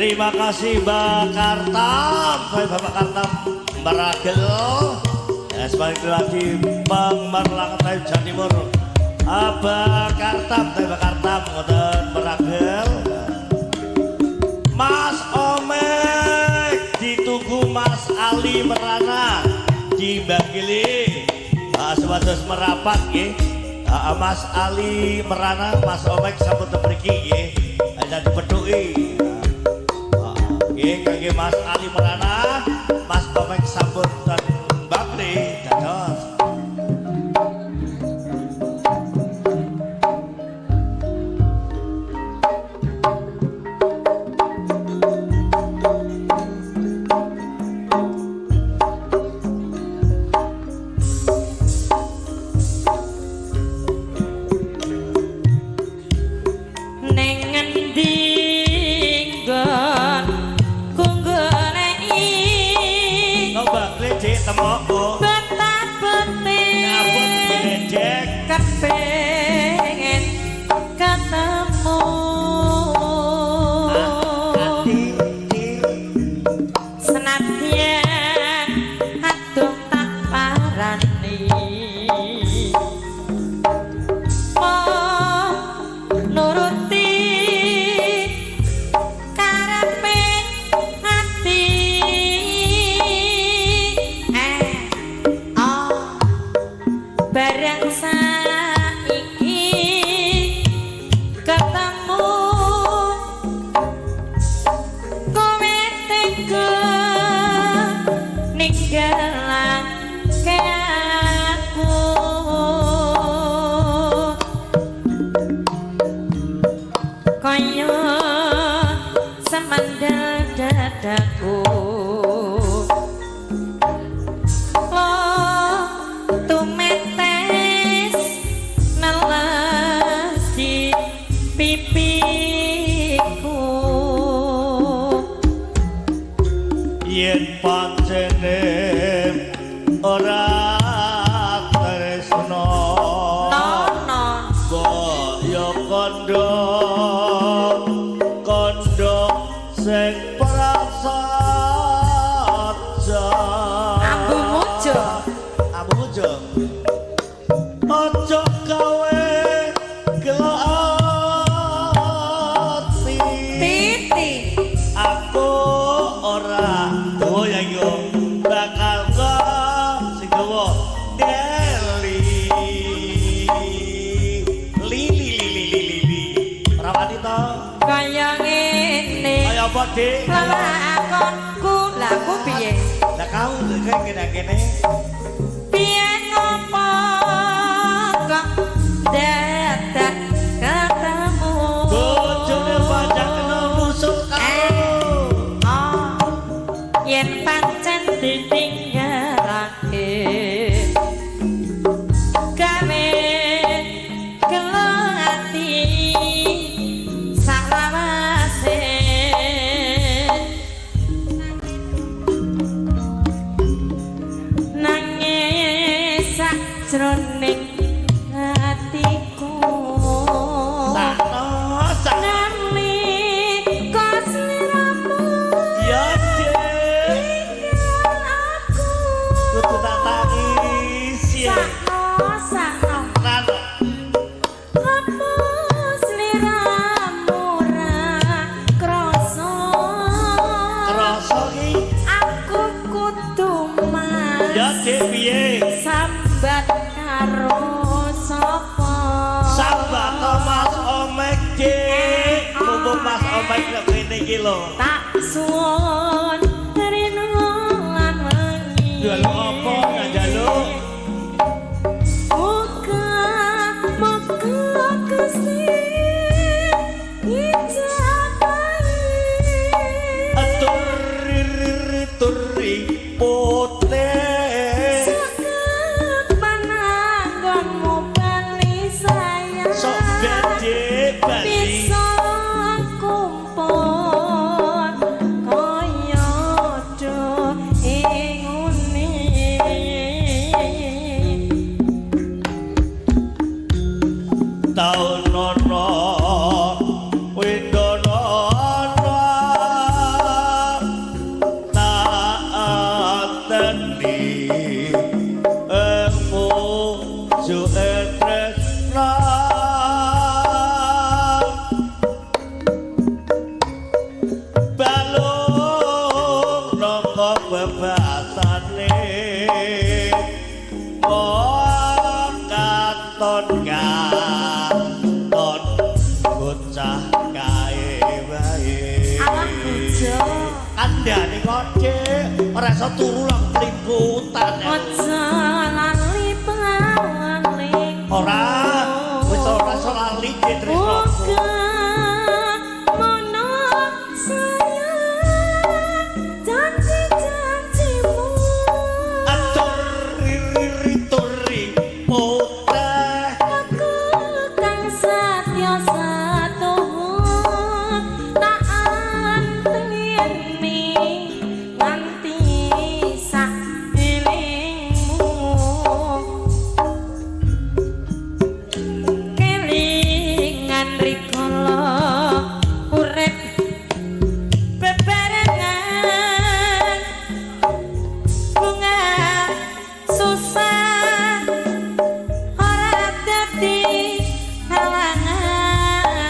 Terima kasih Mbak Kartam, saya Bapak Kartam Meragel. Ya, sekali lagi Pengmerlang Tayu Jawa Timur. Abah Kartam, saya Bapak Kartam ngoten Meragel. Mas Omek ditunggu Mas Ali Merana di Mbak. Supados merapat nggih. Mas Ali Merana, Mas Omek sampun mriki nggih. Aja dipethuki. Nggih kangge Mas Ali Merana, Mas Omek sampun ten Bakri dados. Neng ngendi nggon ku goleki Kok Bakri Dik temoko. Betah-betih Abot gledek. Kepengen ketemu. Senadyan aduh tak parani, oh nuruti karepe ati. Oh bareng saiki ketemu, kowe tega ninggalake aku. Kaya semandel dadaku, lo tumetes neles di pipiku. Yen pancene ora tresno, Nono. Mbok yo kandha kandha sing prasaja. Ambu mujo. Ambu mujo. Aja gawe gelo ati. Titi. Aku ora dawa ya yo bakal ke sing dawa deli li li li li li li li ora wani to. Kaya ngene Kaya apa Dik? Lelakonku lah aku piye? Lah kau lho kayak kene-kene. Piye ngopo kok dadak ketemu? Bojone panjang kena musuh karo. Oh, yen pancen ditinggalake gawe gelo ati saklawase, nangis sakjroning atiku. Sakno sak. Nalika sliramu Ya Dik. Tinggal aku. Kudu tak tangis ya. Sakno sakno. Lan Apa sliramu ra krasa? Krasa ki. Aku kudu mas Ya Dik piye? Sambat karo sapa? Sambat to Mas Omek Dik. Mumpung Mas Omek nek kene iki lho. Tak suwun rino lan wengi. Njaluk apa nggak njaluk? Muga muga Gusti ijabahi. Turi turi putih. Suket pananggonmu bali sayang. Sok bedhe bali. Bisa kumpul kaya do ing ngene. pateni pujuke tresna balung nangka bebasane katon katon bocah kae wae. Alah bojo. Kandhane kok, Dik, ora iso turu lang plimputan. Aja lali paling. Ora, wis ora iso lali, Dik, tresnaku. Uga mono sayang janji-janjimu. Atur riri turi putih. Aku kang satya satuhun tak anteni nganti sak elingmu. Kelingan rikala urip bebarengan, bunga susah ora dadi halangan,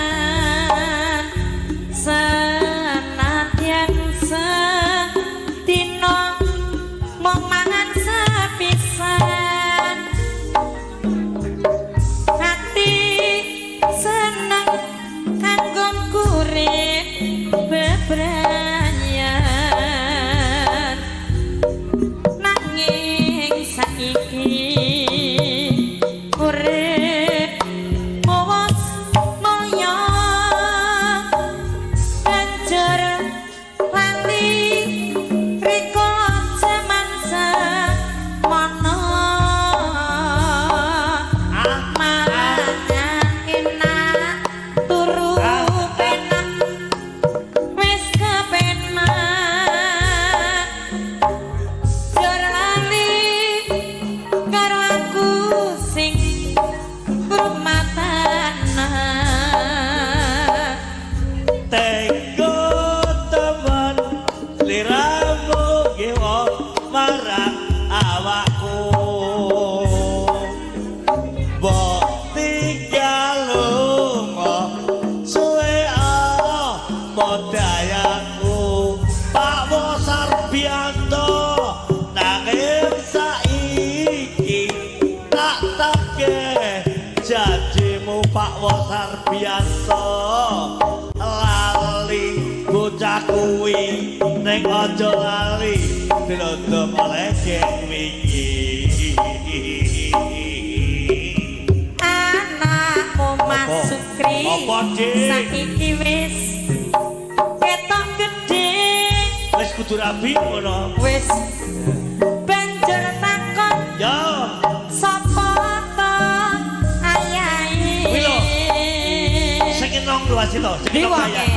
senadyan sedina mung mangan sepisan, hati seneng kanggo urip bebrayan. Nanging saiki urip wis mulya, banjur lali rikala jaman semono. Mangan enak, turu penak, wis kepenak, jur lali karo aku sing rumatana. Tega temen liramu ngewa marang awakku. Mbok tinggal lunga suwe apa dayaku. Pak Wo Sarbianto, nanging saiki tak tagih janjimu. Pak Wo Sarbianto, lali bocah kuwi ning aja lali dlodong oleh geng wingi. Anakmu Mas Apa? Sukri Apa, Dik? saiki wis ketok gedhe. Wis kudu rabi ngono. Wis banjur takon Ya, sapa to ayahe. Kuwi lho. Sing enong lho asito, sing enong Diwonge. kaya.